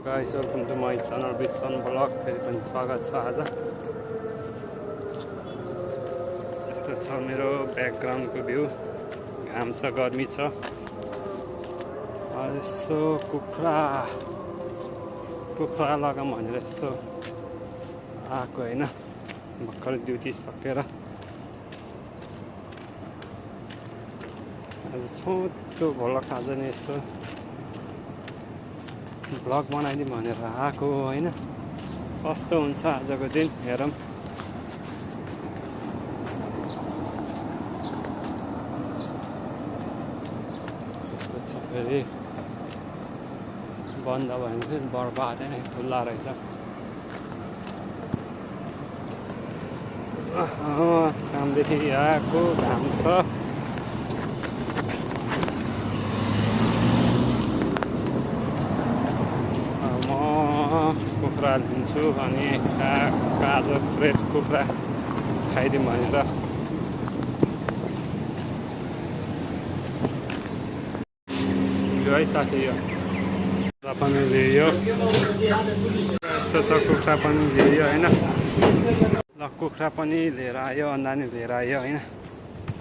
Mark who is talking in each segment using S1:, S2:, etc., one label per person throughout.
S1: Guys, welcome to my channel Bishan vlog. फेरि पनि स्वागत छ। आज यस्तो छ मेरो ब्याकग्राउन्डको भ्यू। घाम छ, गर्मी छ। यसो कुखुरा लगाऊँ भनेर यसो आएको होइन, भर्खर ड्युटी सकेर। आज छोटो भ्लग आज नि यसो भ्लग बनाइदिउँ भनेर आएको होइन। कस्तो हुन्छ आजको दिन हेरौँ। कस्तो छ, फेरि बन्द भयो भने फेरि बर्बादै नै खुल्ला रहेछ। कामदेखि आएको, घाम छ। कुखुरा लिन्छु अनि आज फ्रेस कुखुरा खाइदिउँ भनेर। है साथी, यो कुखुरा पनि लियो। यस्तो छ, कुखुरा पनि लियो होइन। ल, कुखुरा पनि लिएर आयो, अन्डा नि लिएर आयो होइन।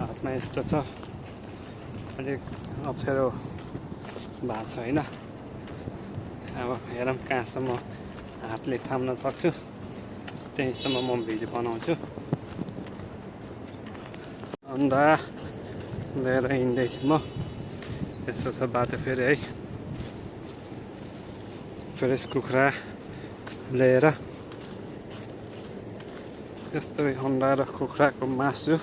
S1: हातमा यस्तो छ, अलिक अप्ठ्यारो भएको छ होइन। अब हेरौँ कहाँसम्म हातले थाम्न सक्छु, त्यहीँसम्म म भिडियो बनाउँछु। अन्डा लिएर हिँड्दैछु म। यस्तो छ बाटो फेरि है। फ्रेस कुखुरा लिएर यस्तै अन्डा र कुखुराको मासु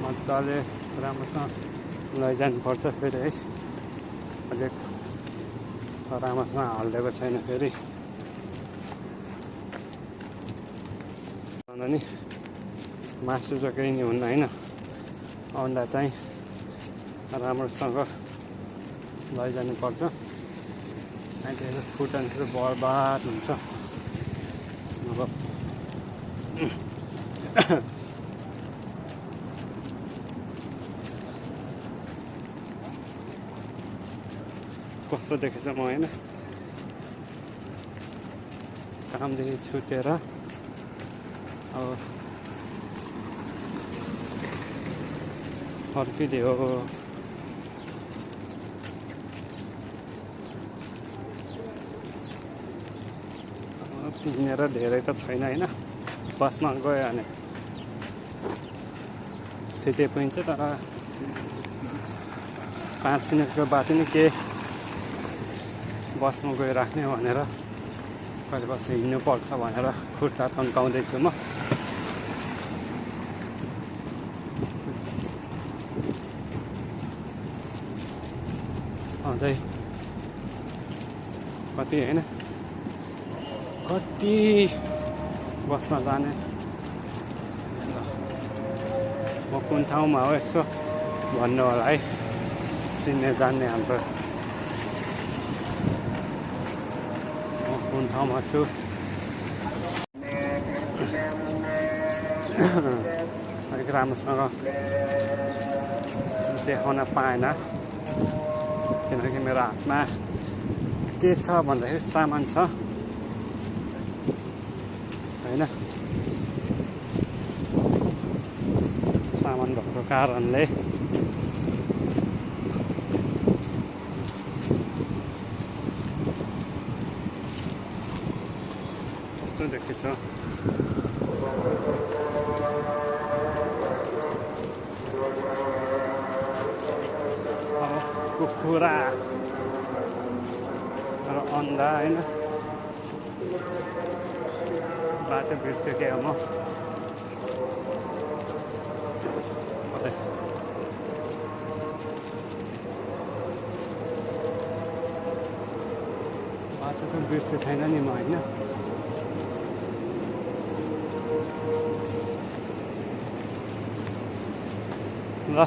S1: मजाले राम्रोसँग लैजानुपर्छ फेरि है। अलिक राम्रोसँग हालिदिएको छैन फेरि। अन्त नि मासु चाहिँ केही नि हुन्न होइन। अन्डा चाहिँ राम्रोसँग लैजानुपर्छ। अहिले फुटन बर्बाद हुन्छ। अब कस्तो देखेछ म होइन। कामदेखि छुटेर अब फर्किदियो। हिँडेर धेरै त छैन होइन। बसमा गयो भने छिटै पुगिन्छ, तर 5 मिनटको बाटो नि के बसमा गएर राख्ने भनेर कहिले बस हिँड्नुपर्छ भनेर खुट्टा तन्काउँदैछु म। सधैँ कति होइन, कति बसमा जाने। म कुन ठाउँमा हो यसो भन्नु होला है, चिन्ने जान्ने हाम्रो। म कुन ठाउँमा छु अलिक राम्रोसँग देखाउन पाएन, किनकि मेरो हातमा के छ भन्दाखेरि सामान छ होइन। सामान भएको कारणले कस्तो देखेछ। कुखुरा र अन्डा होइन। बाटो बिर्सेको म। बाटो त बिर्से छैन नि म होइन। ल,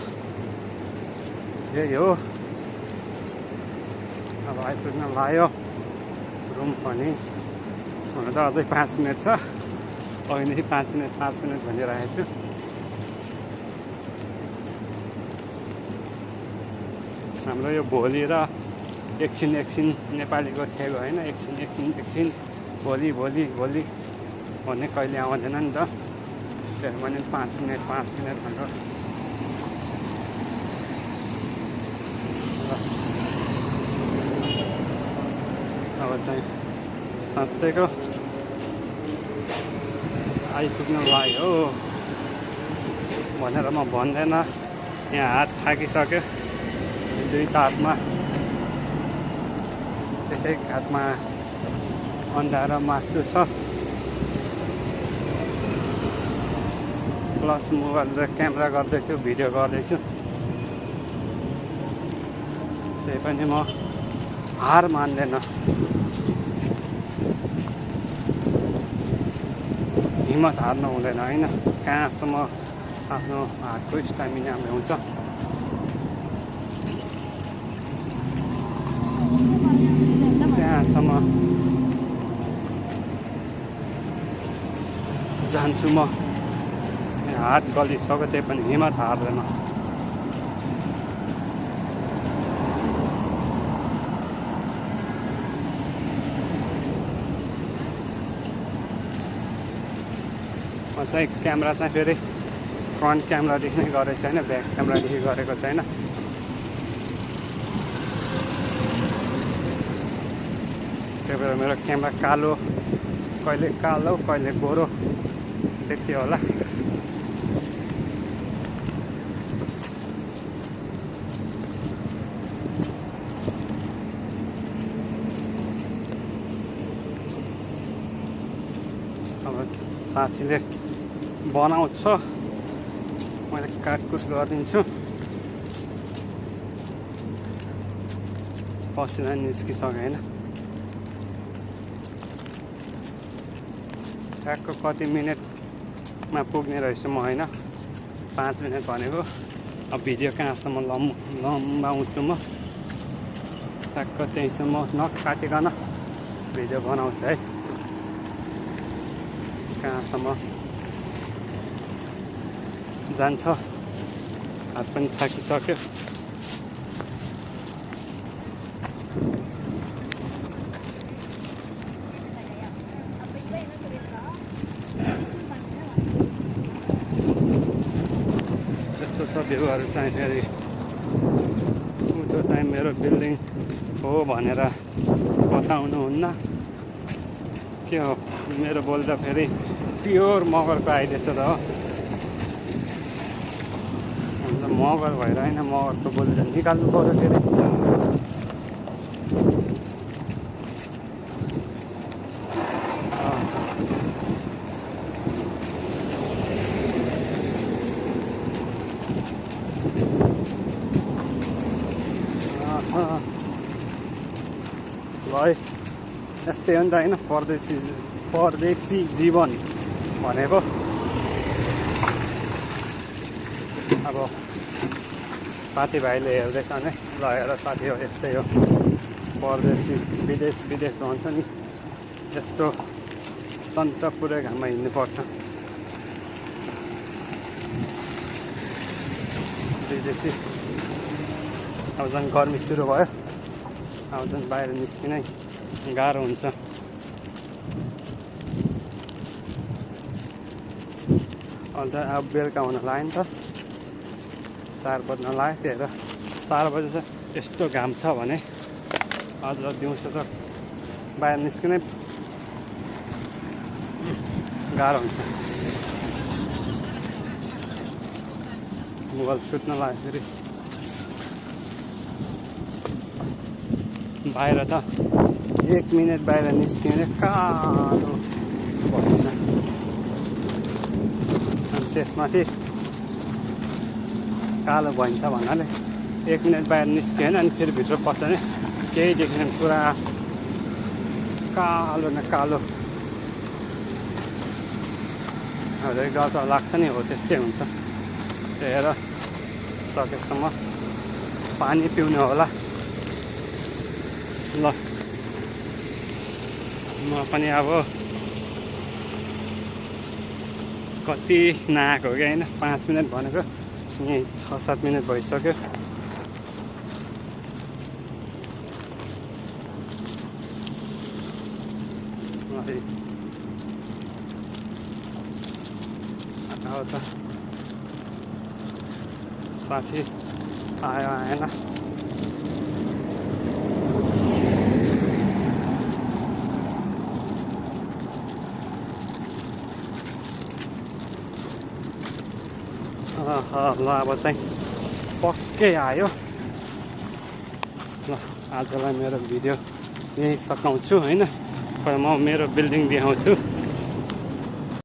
S1: यही हो। अब आइपुग्न लाग्यो रुम पनि। हुन त अझै 5 मिनट छ। अघिदेखि 5 मिनट भनिरहेको छु। हाम्रो यो भोलि र एकछिन एकछिन नेपालीको ठेगो होइन, एकछिन एकछिन एकछिन भोलि भोलि भोलि भन्ने कहिले आउँदैन नि त। त्यसो भने 5 मिनट भनेर अब चाहिँ साँच्चैको आइपुग्नु लाग्यो भनेर म भन्दैन। यहाँ हात थाकिसक्यो, दुई हातमा एक हातमा अन्डा र मासु छ, प्लस मोबाइल र क्यामेरा गर्दैछु, भिडियो गर्दैछु। त्यही पनि म हार मान्दैन, हिम्मत हार्नु हुँदैन होइन। कहाँसम्म आफ्नो हातको स्टामिना भ्याउँछ त्यहाँसम्म जान्छु म। हात गलिसक्यो त्यही पनि हिम्मत हार्दैन। म चाहिँ क्यामेरा चाहिँ फेरि फ्रन्ट क्यामेरादेखि नै गरेको छैन, ब्याक क्यामेरादेखि गरेको छैन। त्यही भएर मेरो क्यामेरा कालो, कहिले कालो कहिले गोरो देखियो होला। अब साथीले बनाउँछ, मैले काटकुट गरिदिन्छु। पसिना निस्किसक्यो होइन। ट्याक्क कति मिनटमा पुग्ने रहेछ म होइन, 5 मिनट भनेको। अब भिडियो कहाँसम्म लम्बाउँछु म, ट्याक्क त्यहीसम्म नकाटिकन भिडियो बनाउँछु है। कहाँसम्म जान्छ, हात पनि थाकिसक्यो। यस्तो छ भ्यूहरू चाहिँ। फेरि उँधो चाहिँ मेरो बिल्डिङ हो भनेर बताउनुहुन्न के हो। मेरो बोल्दा फेरि प्योर मगरको आइडिया छ त हो। मगर भएर होइन, मगरको बोलेर निकाल्नु पर्यो फेरि। भाइ यस्तै हो नि त होइन, परदेशी जीवन भनेको। अब साथीभाइले हेर्दैछ भने ल हेर साथी हो, यस्तै हो परदेशी, विदेश भन्छ नि, यस्तो तन्त्र पुरै घाममा हिँड्नुपर्छ। विदेशी अब झन् गर्मी सुरु भयो, अब झन् बाहिर निस्किनै गाह्रो हुन्छ। अन्त अब बेलुका हुन लाग्यो नि त, 4 बज्न लाग्यो। त्यही भएर 4 बजे चाहिँ यस्तो घाम छ भने अझ दिउँसो त बाहिर निस्किनै गाह्रो हुन्छ। मोबाइल सुत्न लाग्यो फेरि बाहिर त 1 मिनट बाहिर निस्किने कालो भन्छ। अनि त्यसमाथि कालो भइन्छ भन्नाले 1 मिनट बाहिर निस्किएन अनि फेरि भित्र पस्छ भने केही देखिँदैन, पुरा कालो न कालो डर त लाग्छ नि, हो त्यस्तै हुन्छ। त्यही भएर सकेसम्म पानी पिउनु होला। ल म पनि अब कति नआएको कि होइन, 5 मिनट भनेको यहीँ 6-7 मिनट भइसक्यो। हो त साथी आयो आएन ल अब चाहिँ पक्कै आयो ल आजलाई मेरो भिडियो यहीँ सकाउँछु होइन म मेरो बिल्डिङ देखाउँछु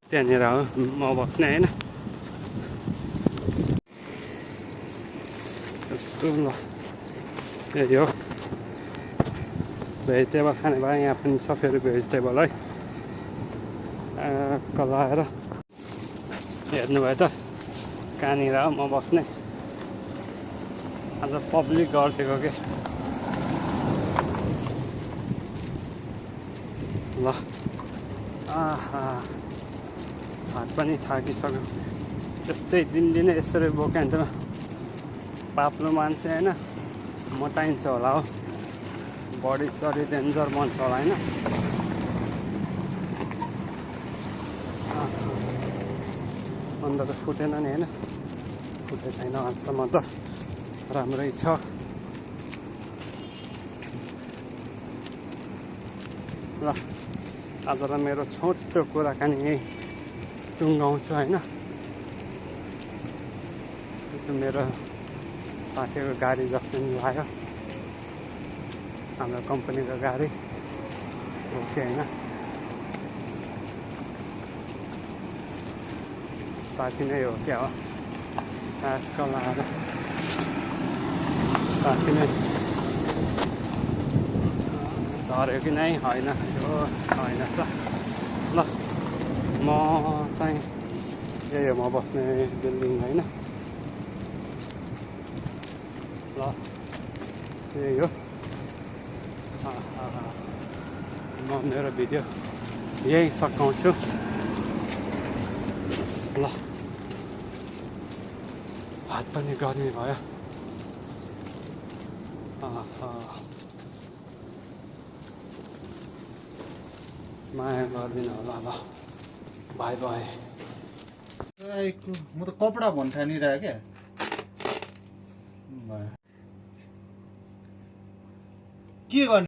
S1: त्यहाँनिर हो म बस्ने होइन यस्तो ल यही हो भेजिटेबल खाने भए यहाँ पनि छ फेरि भेजिटेबल है कलाएर हेर्नुभयो त कहाँनिर हो म बस्ने आज पब्लिक गरिदिएको के ल आहा हात पनि थाकिसक्यो त्यस्तै दिनदिनै यसरी बोकाइन्छ पाप्लो मान्छे होइन मोटाइन्छ होला हो बडी सरी डेन्जर बन्छ होला होइन अन्त त फुटेन नि होइन फुटेको छैन अहिलेसम्म त राम्रै छ ल आजलाई मेरो छोटो कुराकानी यही टुङ्गाउँछु होइन त्यो मेरो साथीको गाडी जस्तो नि लाग्यो हाम्रो कम्पनीको गाडी हो कि होइन साथी नै हो क्या हो कलाएर साथी नै झऱ्यो कि नै होइन यो होइन छ ल म चाहिँ यही हो म बस्ने बिल्डिङ होइन ल यही हो म मेरो भिडियो यही सकाउँछु ल हात पनि गर्मी भयो माया गरिदिनु होला ल बाई बाई
S2: म त कपडा भन्ठानिरहेँ क्या के गर्ने